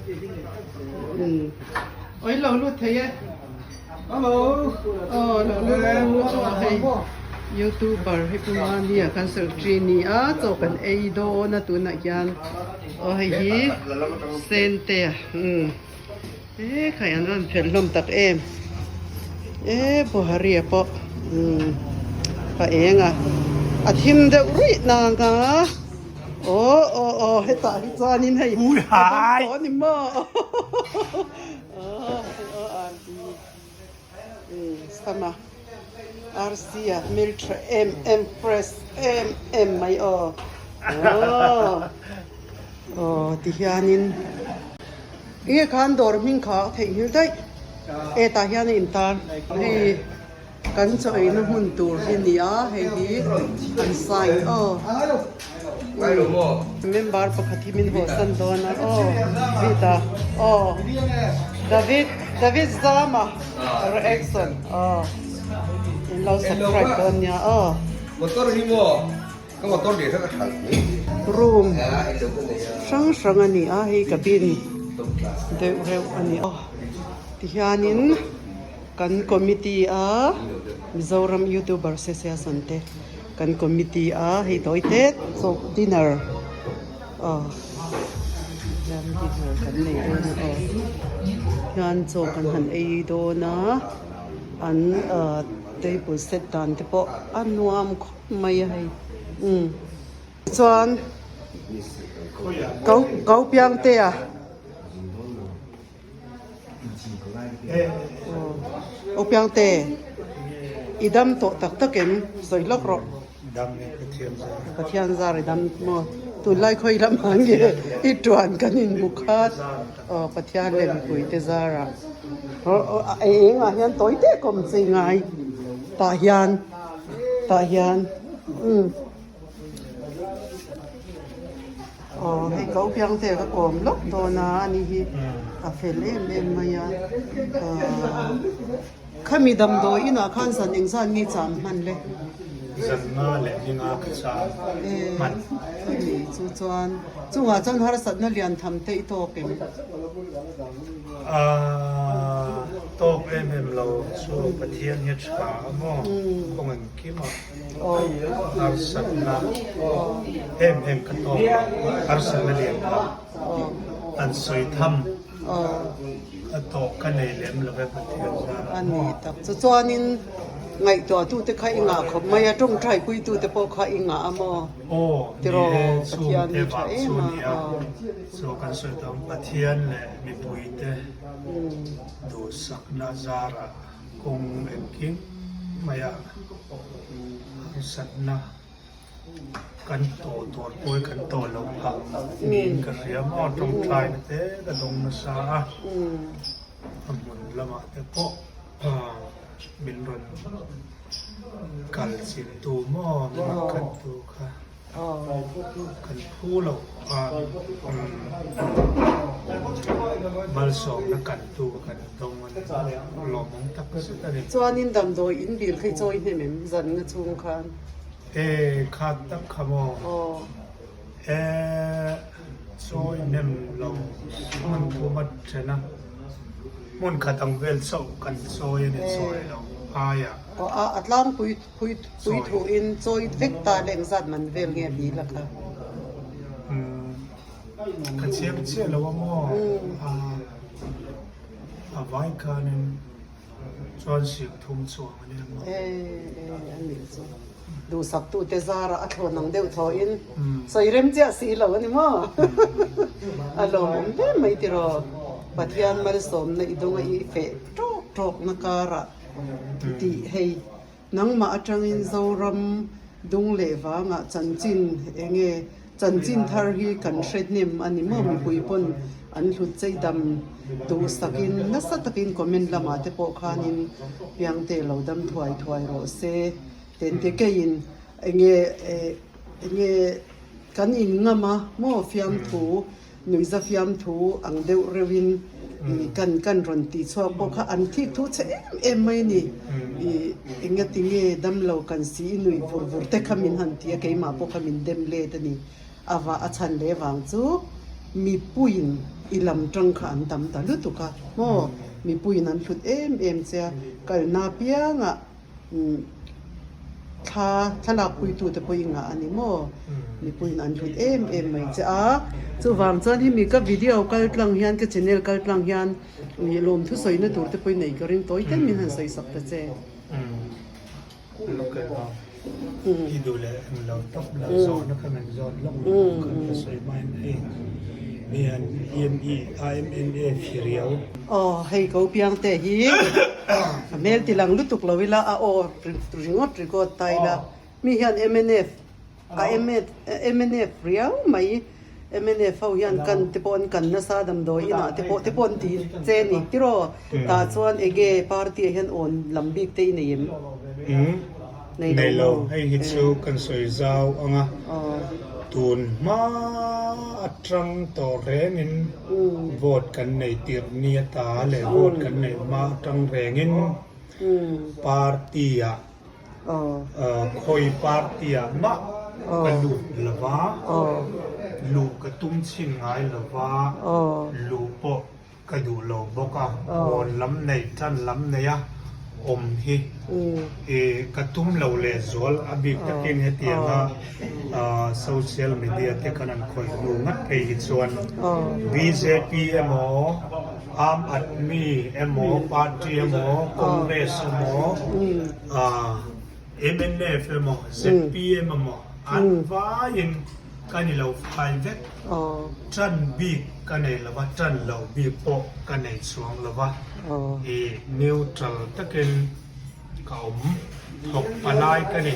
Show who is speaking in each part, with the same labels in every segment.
Speaker 1: Umm Oi lo lut thei e. Hello. Aw lo lut aw hei youtuber hei pu Mania kan secretary ni a chaw kan ei dawn a tunah hian aw hei hi Sente a umm e khai an rawn phelh hlawm tak em e Buhari a pawh umm a eng a a thim deuh ruih nang a. Aw aw aw hetah hi chuanin hei a dam tawh a ni maw aw aw RD umm sama RC a hmeltha em em fresh em em mai aw aw aw tihianin enge khan dawr hming kha a theihnghilh daih e tah hian a intar hei. Kan chaw eina hmun tur hi ni a, hei hi an sign aw. Member pakhat hi min hawhsan dawn a aw David a aw David David Zama reaction aw in lo subscribe dawn nia aw.
Speaker 2: Motor hi maw ka motor leh kha ka thalh mai.
Speaker 1: Room hrang hrang a ni a hei cabin deuh reuh a ni a tihianin. Kan committee a Mizoram Youtuber Association te kan committee a hei tawi tet chawp dinner aw hian dinner kan nei dawn a aw hian chaw kan han ei dawn a an ah table set dan te pawh a nuam khawp mai a hei umm chuan kau kau piang te a. Aw Piangte, i dam tawh tak tak em? Sawi hlawk rawh.
Speaker 3: Dam e Pathian zar.
Speaker 1: Pathian zar i dam maw? Tunlai khawi lamah nge i tuan kan inhmu khat? Aw Pathian leh mipuite zarah. Aw engah hian tawi teh kawm che i ngai. Tah hian, tah hian umm. Aw hei ko piang te ka kawm lawk dawn a ani hi a fel em em mai a ahh khami damdawi inah khan zan engzat nge cham hman le?
Speaker 3: Zan nga leh ni nga ka cham hman.
Speaker 1: Ani chu chuan chungah chuan harsatna lian tham te i tawk em?
Speaker 3: Ahh tawk em em lo chu Pathian hi a tha a maw kawng engkim ah. Harsatna em em ka tawk lo, harsatna lian tak an sawi tham ka tawk ka nei lem lo e Pathian zara.
Speaker 1: A ni tak chu chuanin ngaihtuahtute kha i ngah khawp mai a, tawngtaipuitute pawh kha i ngah a maw?
Speaker 3: Aw ni e, chhungte vang chu nia, chu kan sawi tawh ang Pathian leh mipuite duhsakna zarah. Kawng engkim maia harsatna kan tawh tur pawh hi kan tawh loh phah niin ka hria maw tawngtaina te ka dawng nasa a, a hmun lamah te pawh min rawn kal chilhtu maw min rawn khattu kha. Kan phu lo a, malsawmna kantu kan dawng a ni maw? Lawmawm tak zet a ni.
Speaker 1: Chuanin damdawi in bil kha i chawi hnem em zan nga chhung khan?
Speaker 3: E, khat tak kha maw? E, chawi hnem lo hmun thum a then a, hmun khat ang vel chauh kan chawi a ni, chawi lo aiah.
Speaker 1: Aw, a tlangpui Pui pui thuin chawi vek ta le engzat man vel nge bil a kha.
Speaker 3: Umm ka chiang chiah lo a maw a vai khanin chuan siam thum chuang a nia maw.
Speaker 1: E e a nih chu duhsak tu te zarah a thlawn ang deuh thawhin sawi rem chiah si lo a ni maw a lawmawm hle mai tiraw Pathian malsawmna i dawnga i feh tawk tawkna karah tih hei Nangmah atangin Zoram dung leh vangah chanchin enge chanchin thar hi kan hre hnem a ni maw mipui pawn an hlut chei dam duhsakin nasa takin comment lamah te pawh khanin Piangte lo dam thuai thuai rawh se tente keiin enge enge kan inngam a maw fiamthu Nuihza fiamthu ang deuh reuhin i kan kan rawn tih chhuak pawh kha an thik thu che em em mai a ni. I engati nge damlo kan si i nuih vur vur te kha min han ti a, keimah pawh kha min dem let a ni. A va a chhan leh vang chu. Mipuiin i lam tang kha an tam ta lutuk a maw? Mipuiin an hlut em em che a, kalna apiangah thla thlalakpuitute pawh i ngah a ni maw? Mipuiin an hlut em em mai che a, chuvang chuan hemi ka video kal tlang hian ka channel kal tlang hian lawmthu sawina tur te pawh i nei ka ring tawi te min han sawi sak ta che.
Speaker 3: I duh leh eng lo tawp lo zawhna kha min zawt lawk lo khan ka sawi hmain hei mi han IME IMNA phi riau.
Speaker 1: Aw hei ko piang te hi a hmel ti lang lutuk lo ila a aw ringawt record ta ila mi hian mnf A mnf riau mai. Mnf ho hian kan te pawh an kan nasa damdawi inah te pawh te pawh an ti che ni tiraw? Tah chuan enge party ah hian awn lam bik te i nei em?
Speaker 3: Nei lo, hei hi chu kan sawi zau ang a, tun hma atang tawh rengin vote kan nei tirh ni ata leh vote kan neih hma atang rengin party ah Khawi party ah mah ka lut lo va, luh ka tum chhin ngai lo va, luh pawh ka duh lo bawk a, awn lam nei tan lam nei a awm hi ka tum lo lehzual a bik takin hetianga social media te khan an khawih hnu ngat phei hi chuan bjp emaw Aam Aadmi emaw party emaw Congress emaw mnf emaw zpm emaw an vaiin ka ni lo fai vek. Tan bik ka nei lo va, tan lo bik pawh ka nei chuang lo va, i neutral takin ka awm thawk palai ka ni.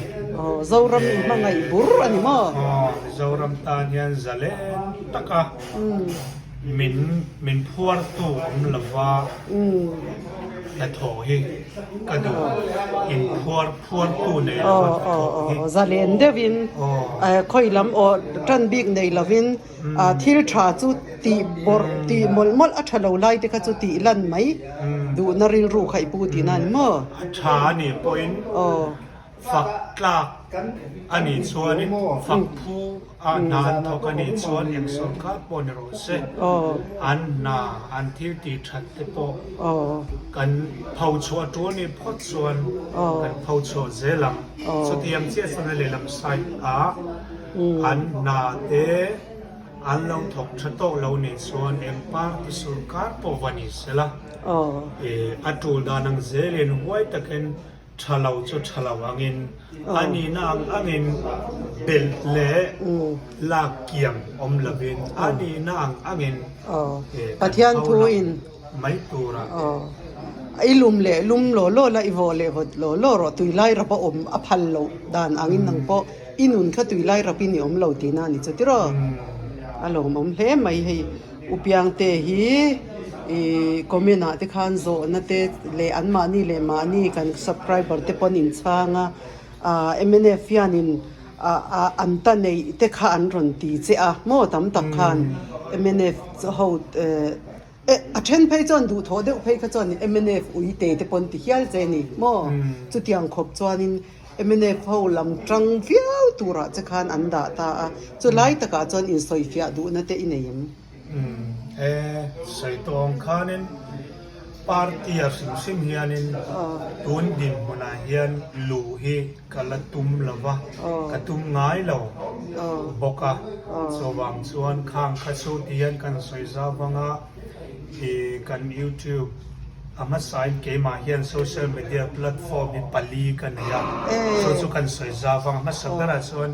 Speaker 1: Zoram in hmangaih bur a ni maw?
Speaker 3: Aw, Zoram tan hian zalen taka min min phuartu awm lova hnathawh hi ka duh. In phuar phuartu nei lova hnathawh hi.
Speaker 1: Zalen deuhin khawi lam aw tan bik nei lovin Thil tha chu tih bawrh tih mawlh mawlh a tha lo lai te kha chu tih lan mai duhna rilru kha i pu tihna a ni maw?
Speaker 3: A tha a nih pawhin fak tlak a nih chuanin fak phu a hna an thawk a nih chuan eng sawrkar pawh ni rawh se an hna an thil tih that te pawh kan pho chhuah tul a nih phawt chuan kan pho chhuah zel ang. Chutiang chiah chuan a lehlam side ah An hna te an lo thawk tha tawk lo nih chuan eng party sawrkar pawh va ni sela, a tul dan ang zelin huai takin tha lo chu tha lo angin a nihna ang angin belh leh lak kiam awm lovin a nihna ang angin kan pho lang mai tura.
Speaker 1: I lum leh lum law law la, i vawh leh vawt law law rawh, tuilai rap a awm a phal loh dan angin nang pawh I nun kha tui lai rapin i awm lo tihna a ni chu tiraw? A lawmawm hle mai hei U Piangte hi i comment ah te khan zawhna te leh anmahni leh mahni kan subscriber te pawn in chhang a, ah mnf hianin ah an ta neih te kha an rawn ti che a maw tam tak khan mnf ho eh A then phei chuan duhthawh deuh phei kha chuan mnf uite te pawn ti hial che ni maw? Chutiang khawp chuanin mnf ho lam tang viau turah che khan an dah ta a, chu lai takah chuan insawifiah duhna te i nei em?
Speaker 3: E, sawi tawh ang khanin party a hrim hrim hianin tun dinhmunah hian luh hi ka la tum lo va, ka tum ngai lo bawk a, chuvang chuan khang kha chu ti hian kan sawi zau vang a, ih kan YouTube a hmasain keimah hian social media platform hi pali ka nei a, chu chu kan sawi zau vang a, hmasa berah chuan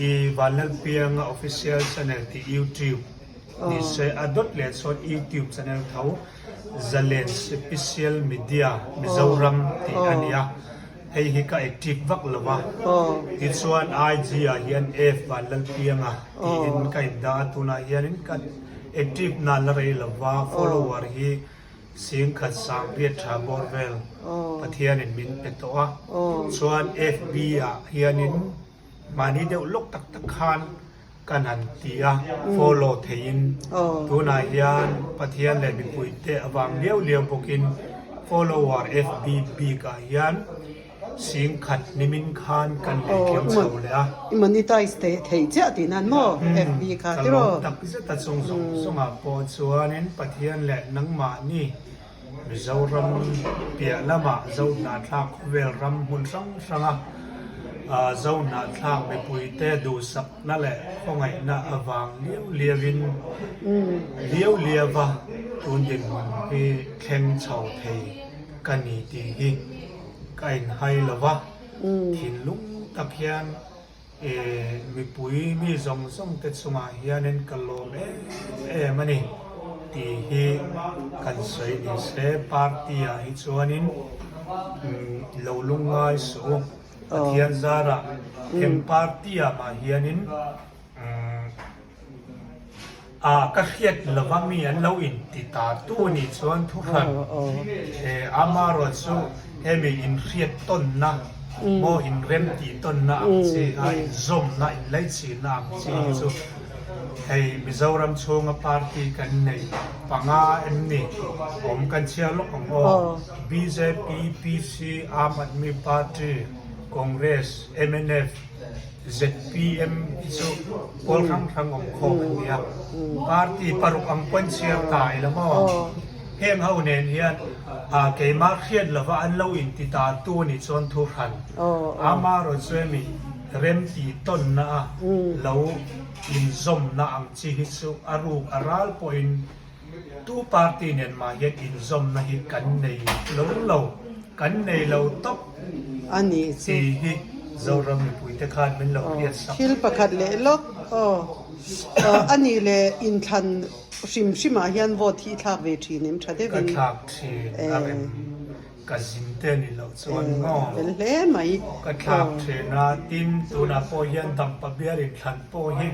Speaker 3: ih Vanlalpianga official channel tih YouTube ni se a dawt leh chuan YouTube channel tho Zalen Special Media Mizoram tih a ni a. Hei hi ka active vak lo a, tichuan IG ah hian F Vanlalpianga tiin ka indah a, tunah hianin ka active nan la rei lo va, follower hi 10,000 sangriat tha bawr vel Pathianin min pe tawh a, chuan FB ah hianin Mahni deuh lawk tak tak khan kan han ti a, follow theiin tunah hian Pathian leh mipuite avang liau liau bawkin follower FB bikah hian Singkhat nimin khan kan lei thleng chho leh a.
Speaker 1: I monetize theih chiah tih nan maw FB kha tiraw?
Speaker 3: Ka lawm tak zet a chung zawng zawngah pawh chuanin Pathian leh nangmahni Mizoram piah lamah Zohnahthlak khawvel ram hmun hrang hranga Zohnahthlak mipuite duhsakna leh khawngaihna avang liau liauin liau liauva tun dinhmun hi thleng chho thei ka ni tih hi ka inhai lo va, thinlung tak hian mipui mi zawng zawng te chungah hianin ka lawm em em a ni tih hi kan sawi ni se. Party ah hi chuanin lo lungngai suh u, Pathian zarah eng party ah mah hianin A ka hriat lova mi an lo inti ta tu anih chuan thuhran amarawh chu hemi inhriat tawnna maw inrem tih tawnna ang chi a inzawmna inlaichinna ang chi hi chu hei Mizoram chhunga party kan nei panga em ni awm kan chhiar lawk ang aw bjp, PC, Aam Aadmi Party, Congress, mnf, Zpm hi chu pawl hrang hrang awm khawm an ni a, party paruk ang pawn chhiar ta ila maw? Heng ho nen hian keimah hriat lova an lo inti ta tu anih chuan thu hran amaherawhchu rem tih tawnna a lo inzawmna ang chi hi chu a ruk a ral pawhin Tu party nen mah hian inzawmna hi kan nei lo lo, kan nei lo tawp
Speaker 1: a nih chu.
Speaker 3: Tih hi Zoram mipuite khan min lo hriat sak.
Speaker 1: Thil pakhat leh lawk aw. A nih leh inthlan hrim hrimah hian vote hi i thlak ve thin em tha deuhin.
Speaker 3: Ka thlak thin a rem ka zin te ni loh chuan maw.
Speaker 1: Fel hle mai.
Speaker 3: Ka thlak thin a, tin tunah pawh hian Dampa bial inthlan pawh hi.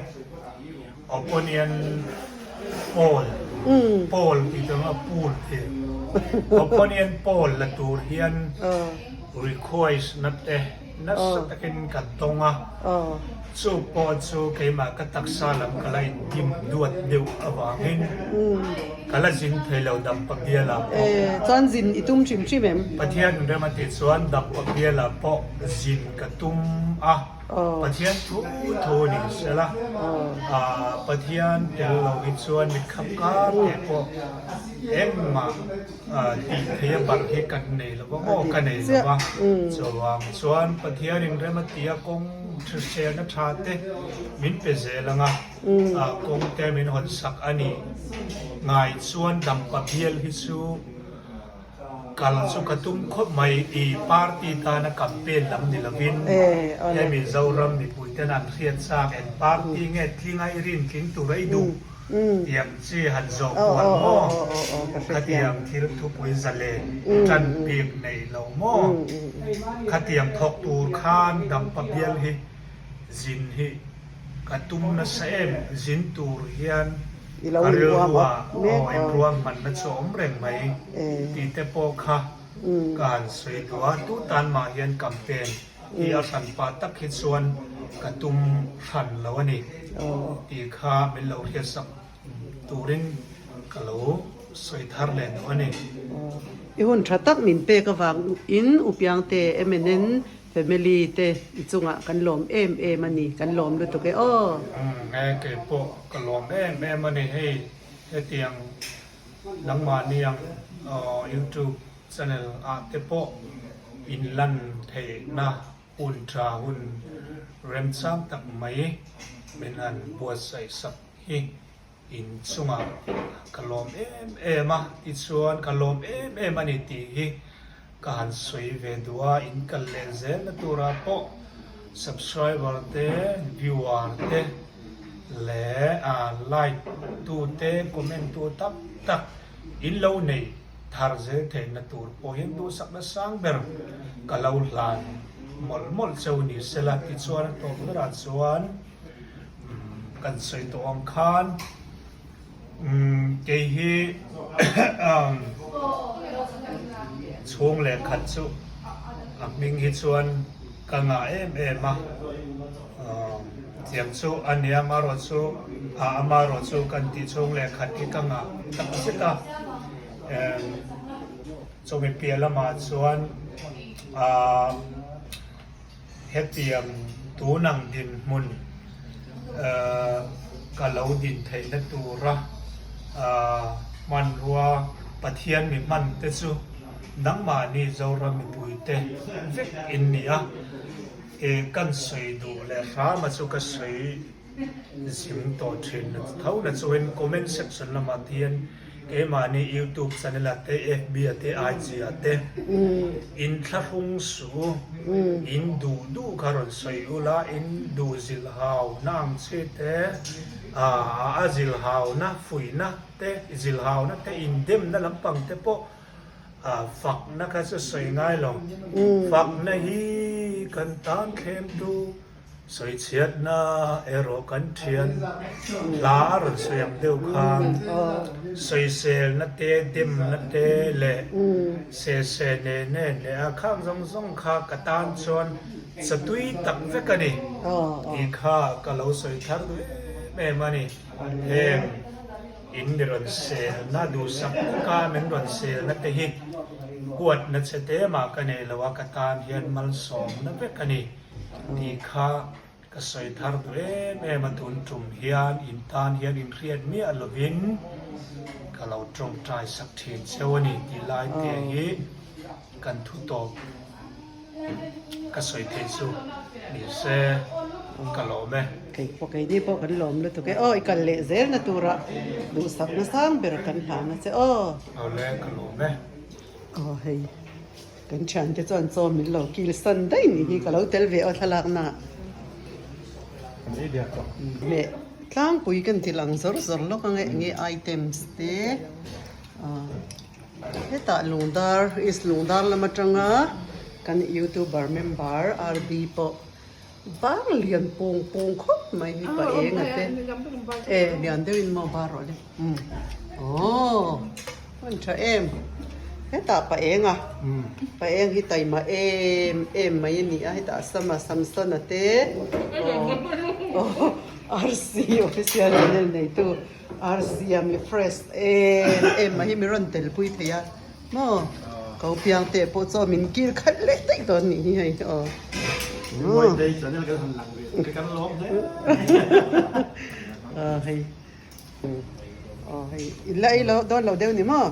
Speaker 3: Oponian poll, poll tih chu a pool tih. Oponian poll la tur hian request na te nasa takin ka dawng a, chu pawh chu keimah ka taksa lam ka la indim duat deuh avangin ka la zin thei lo Dampa bialah pawh.
Speaker 1: Chuan zin i tum hrim hrim em?
Speaker 3: Pathian rem a tih chuan Dampa bialah pawh zin ka tum a. Pathian thu thu ni sela, Pathian tel lo hi chuan mitkhap kar te pawh engmah tih theih a barh hi kan nei lo va maw, ka nei lo va. Chuvang chuan Pathianin rem a tia kawng hriselna tha te min pe zel ang a, kawng te min hawn sak a nih ngai chuan dampa bial hi chu Kal chu ka tum khawp mai i party tana campaign lam ni lovin he Mizoram mipui ten an hriat chak eng party nge tlinga i rin tling tura i duh tiang chi han zawh kual maw? Khatiang thil thupui zalen tan bik nei lo maw? Khatiang thawk tur khan dampa bial hi zin hi ka tum nasa em zin tur hian ka rilrua aw inruahmanna chu a awm reng mai tih te pawh kha ka han sawi duh a, tu tan mah hian campaign hi a hran pah tak hi chuan ka tum hran lo a ni tih kha min lo hriatsak turin ka lo sawi thar leh duh a ni.
Speaker 1: I hun tha tak min pek avangin Upiangte MNN Family te i chungah kan lawm em em a ni, kan lawm lutuk e aw.
Speaker 3: Umm e kei pawh ka lawm em em a ni hei hetiang nangmahni ang YouTube channel ah te pawh in lan theihna hun tha hun remchang tak mai min han buatsaih sak hi in chungah ka lawm em em a, tichuan ka lawm em em a ni tih hi ka han sawi ve duh a, in kal leh zelna turah pawh subscriber te, viewer te leh like tu te, comment tu tak tak in lo neih thar zel theihna tur pawh hian duhsakna sang ber ka lo hlan mawlh mawlh cheu ni sela tichuan a tawp berah chuan Kan sawi tawh ang khan kei hi chhung leh khat chu a hming hi chuan ka ngah em em a, tiang chu a nia amarawh chu amarawh chu kan tih chhung leh khat hi ka ngah tak zet a. Chawhmeh piah lamah chuan. Hetiang tun ang dinhmun ka lo din theihna tura hmanrua Pathian mi hman te chu nangmahni Zoram mipuite vek in ni a, kan sawi duh leh hrama chu ka sawi Zing tawh thin tho na chuan comment section lamah te hian keimahni youtube channel ah te fb ah te ig ah te in thlahrung suh u in duh duh kha rawn sawi ula in duh zilh hau na ang chi te ah a zilh hau na fuihna te zilh hau na te in demna lampang te pawh ah fakna kha chu sawi ngai lo fakna hi kan tan thlem tu Sawichhiatna erawh kan thian hla a rawn sawi ang deuh khan sawiselna te, demna te leh sese ne ne leh a khang zawng zawng kha ka tan chuan chatui tak vek a ni tih kha ka lo sawi thar duh em em a ni. Heng in mi rawn selna duhsak taka min rawn selna te hi huatna che te mah ka nei lo a, ka tan hian malsawmna vek a ni. Tih kha ka sawi thar duh em em a, tun tum hian in tan hian inhriat miah lovin ka lo tawngtai sak thin cheu a ni tih lai te hi kan thu tawp ka sawi theih chu ni se ka lawm e.
Speaker 1: Kei pawh keini pawh kan lawm lutuk e aw, i kal leh zel na turah duhsakna sang ber kan hlan a che aw.
Speaker 3: Awle ka lawm e.
Speaker 1: Aw hei. Kan thiante chuan chaw min lo kil san daih nih hi ka lo tel ve aw thlalak na. Leh tlangpui kan ti lang zawr zawr lawk ang e enge items te hetah lungdar east lungdar lam atanga kan youtuber member RB pawh bar lian pawng pawng khawp mai hi pa eng a te e lian deuhin maw bar rawh le. Aww hmun tha em hetah pa eng a pa eng hi taima em em mai a ni a hetah sama samsona te aww rc official channel neitu rc a mi fresh em em mai hi mi rawn tel pui thei a maw ko piang te pawh chaw min kil khalh leh daih dawn nih hi hei aw. Hei. Aw hei i la ei lo dawn lo deuh ni maw?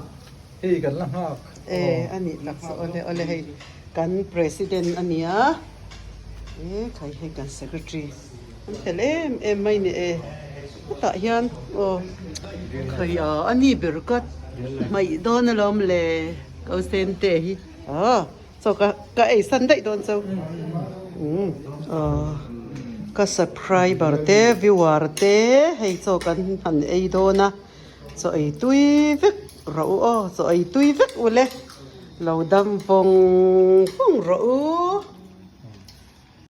Speaker 3: Hei kan la nghak.
Speaker 1: E a nih tak chu awle awle hei kan president a nia e khai hei kan secretary an fel em em mai ni e hetah hian aw khai a a ni ber ka hmaih dawn alawm le ko sen te hi aw. Chaw ka ka ei san daih dawn chu umm aw ka subscriber te viewer te hei chaw kan han ei dawn a chaw ei tui vek rawh u aw chaw ei tui vek u le lo dam vawng vawng rawh u.